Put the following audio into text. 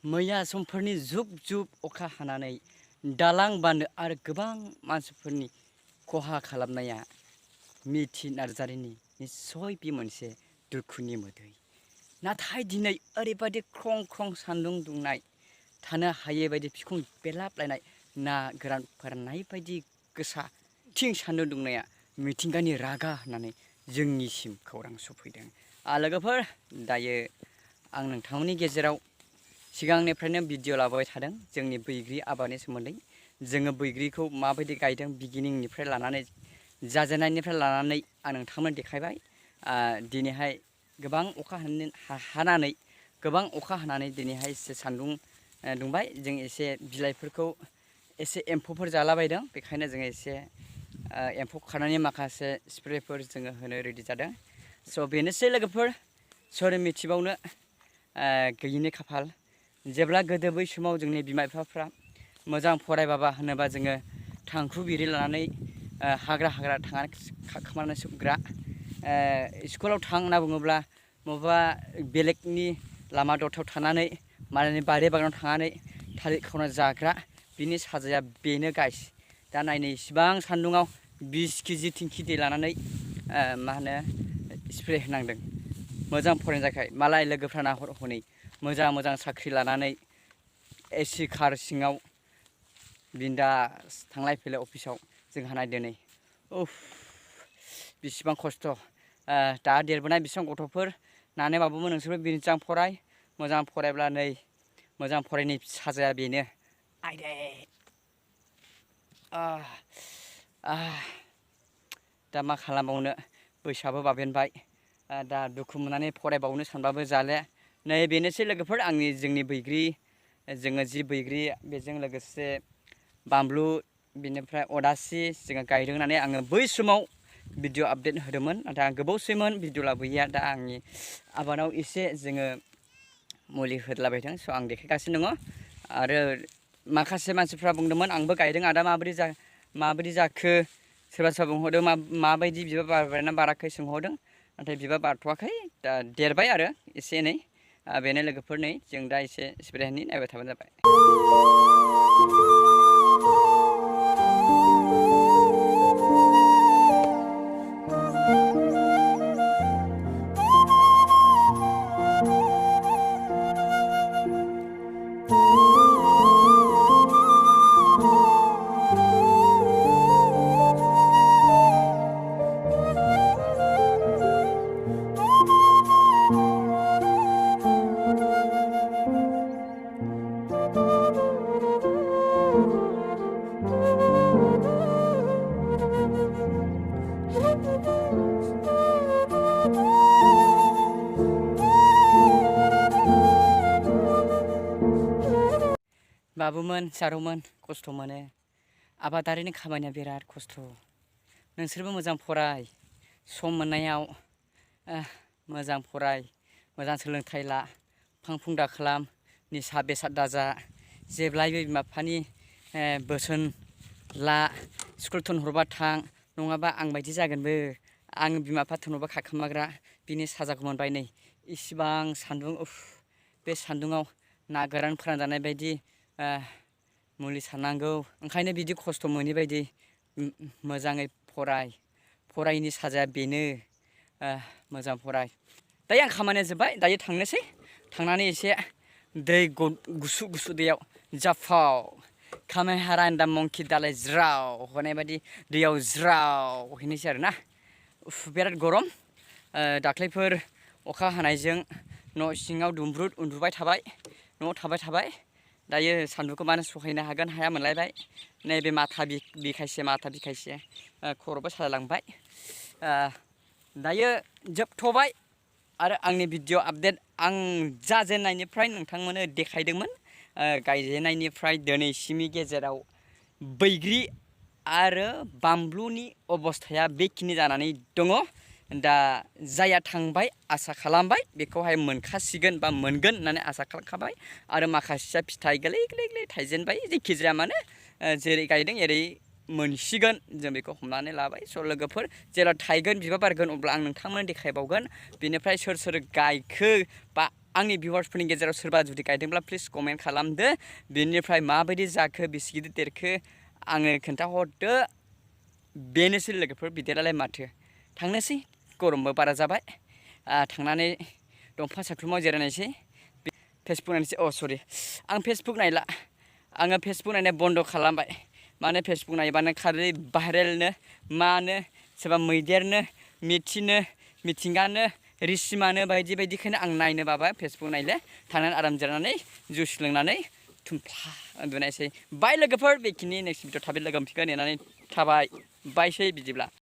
मैया समफोरनि जुब जुब अखा हानानै दालां बानो आरो गोबां मानसिफोरनि खहा खालामनाया मिथि नार्जारिनि निस्सय बे मोनसे दुखुनि मोदै। नाथाय दिनै ओरैबायदि ख्रं ख्रं सान्दुं दुंनाय, थानो हायै बायदि बिखुं बेरलाबलायनाय, ना गोरान फोराननाय बायदि गोसा थिं सान्दुं दुंनाया मिथिंगानि रागा होननानै जोंनिसिम खौरां सफैदों। लोगोफोर, दायो आं नोंथांमोननि गेजेराव सिगांनिफ्रायनो भिडिअ लाबोबाय थादों जोंनि बैग्रि आबादनि सोमोन्दै। जोङो बैग्रिखौ माबायदि गायदों बिगिनिंनिफ्राय लानानै जाजेननायनिफ्राय लानानै आं नोंथांमोन देखायबाय। दिनैहाय गोबां अखा हानानै दिनैहाय एसे सान्दुं दुंबाय। जों एसे बिलाइफोरखौ एसे एम्फौफोर जालाबायदों, बेखायनो जोङो एसे एम्फौ खारनायनि माखासे स्प्रेफोर जोङो होनो रेडि जादों। स' बेनोसै लोगोफोर, सोर मिथिबावनो गैयिनि खाफाल। जेब्ला गोदो बै समाव जोंनि बिमा बिफाफ्रा मोजां फरायबाबा होनोबा जोङो थांखु बिरि लानानै हाग्रा थांनानै खाखोमानानै सोबग्रा, स्कुलाव थां होनना बुङोब्ला बबेबा बेलेगनि लामा दथायाव थानानै मालायनि बारि बागानाव थांनानै थालिर खावना जाग्रा, बिनि साजाया बेनो गाइस। दा नायनो इसिबां सान्दुङाव 20 केजि थिंखि दै लानानै स्प्रे होनांदों मोजां फरायनो थाखाय। मालाय लोगोफ्रा नाहर हनै मोजां साख्रि लानानै एसि कार सिङाव बिन्दास थांलाय फैलाय अफिसाव, जोंहा नायदो नै बिसिबां खस्थ'। दा देरबोनाय बिसिबां गथ'फोर नानो बाबुमोन, नोंसोरबो मोजां फराय, मोजां फरायब्ला नै मोजां फरायनायनि साजाया बेनो। आयदै दा मा खालामबावनो, बैसोआबो बाबेनबाय। दा दुखु मोननानै फरायबावनो सानबाबो जाले। नै बेनोसै लोगोफोर जोंनि बैग्रि, जोङो जि बैग्रि बेजों लोगोसे बानलु, बिनिफ्राय अदासि जोङो गायदों होननानै आङो बै समाव भिडिअ आपडेट होदोंमोन। नाथाय आं गोबावसैमोन भिडिअ लाबोयैया। दा आंनि आबादाव एसे जोङो मुलि होदलाबायदों, स' आं देखायगासिनो दङ। आरो माखासे मानसिफ्रा बुंदोंमोन आंबो गायदों आदा माबायदि जाखो, सोरबा बुंहरदों माबायदि बिबार बारबायना बाराखै सोंहरदों। नाथाय बिबार बारथ'वाखै, दा देरबाय आरो एसे एनै। बेनो लोगोफोर, नै जों दा एसे स्प्रे होनि, नायबाय थाबानो जाबाय। बाबुमोन जारौमोन खस्थ' मोनो, आबादारिनि खामानिया बिराद खस्थ'। नोंसोरबो मोजां फराय, सम मोननायाव मोजां फराय, मोजां सोलोंथाइ ला, फां फुं दा खालाम, निसा बेसाद दाजा, जेब्लायबो बिमा बिफानि बोसोन ला, स्कुल थिनहरबा थां, नङाबा आं बायदि जागोनबो। आं बिमा बिफा थिनहरबा खारखोमाग्रा, बिनि साजाखौ मोनबाय नै इसिबां सान्दुं। बे सान्दुङाव ना गोरान फोरानजानाय बायदि मुलि सारनांगौ। ओंखायनो बिदि खस्थ' मोनै बायदि मोजाङै फरायनि साजाया बेनो। मोजां फराय। दायो आं खामानिया जोब्बाय, दायो थांनोसै। थांनानै एसे दै गुसु दैयाव जाफाव कामेहारा एन्ड दा मंकि दालाय ज्राव होनाय बायदि दैयाव ज्राव हैनोसै आरो ना। बिराद गरम। दाख्लैफोर अखा हानायजों न' सिङाव दुंब्रुद उन्दुबाय थाबाय, न'आव थाबाय थाबाय। दायो सान्दुंखौ मानो सहायनो हागोन हाया मोनलायबाय। नैबे माथा बिखायसे खर'बो सालायलांबाय। दायो जोबथ'बाय। आरो आंनि भिडिअ आपडेट आं जाजेननायनिफ्राय नोंथांमोननो देखायदोंमोन। गायजेननायनिफ्राय दिनैसिमनि गेजेराव बैग्रि आरो बानलुनि अबस्थाया बेखिनि जानानै दङ। दा जायहा थांबाय आसा खालामबाय बेखौहाय मोनखासिगोन बा मोनगोन होननानै आसा खालामखाबाय। आरो माखासेया फिथाइ गोरलै थाइजेनबाय। जेखिजाया मानो जेरै गायदों एरै मोनसिगोन, जों बेखौ हमनानै लाबाय। स' लोगोफोर, जेब्ला थाइगोन बिबार बारगोन अब्ला आं नोंथांमोननो देखायबावगोन। बेनिफ्राय सोर गायखो बा आंनि भिउवार्सफोरनि गेजेराव सोरबा जुदि गायदोंब्ला प्लिज कमेन्ट खालामदो बेनिफ्राय माबायदि जाखो बेसे गिदिर देरखो आंनो खोन्थाहरदो बेनोसै लोगोफोर बिदिरालाय माथो थांनोसै गरमबो बारा जाबाय थांनानै दंफां सायख्लुमाव जिरायनायसै फेसबुक नायनोसै सरि आं फेसबुक नायला आङो फेसबुक नायनाय बन्द खालामबाय माने फेसबुक नायबानो खालि भाइरेलनो मानो सोरबा मैदेरनो मिथिंगानो रिसिमानो बायदि बायदिखायनो आं नायनो बाबाय फेसबुक नायले थानानै आराम जिरायनानै जुइस लोंनानै थुमफ्ला उन्दुनायसै बाय लोगोफोर बेखिनि नेक्स्ट भिडिअ थाबै लोगो मोनफिनगोन नेनानै थाबाय बायसै बिदिब्ला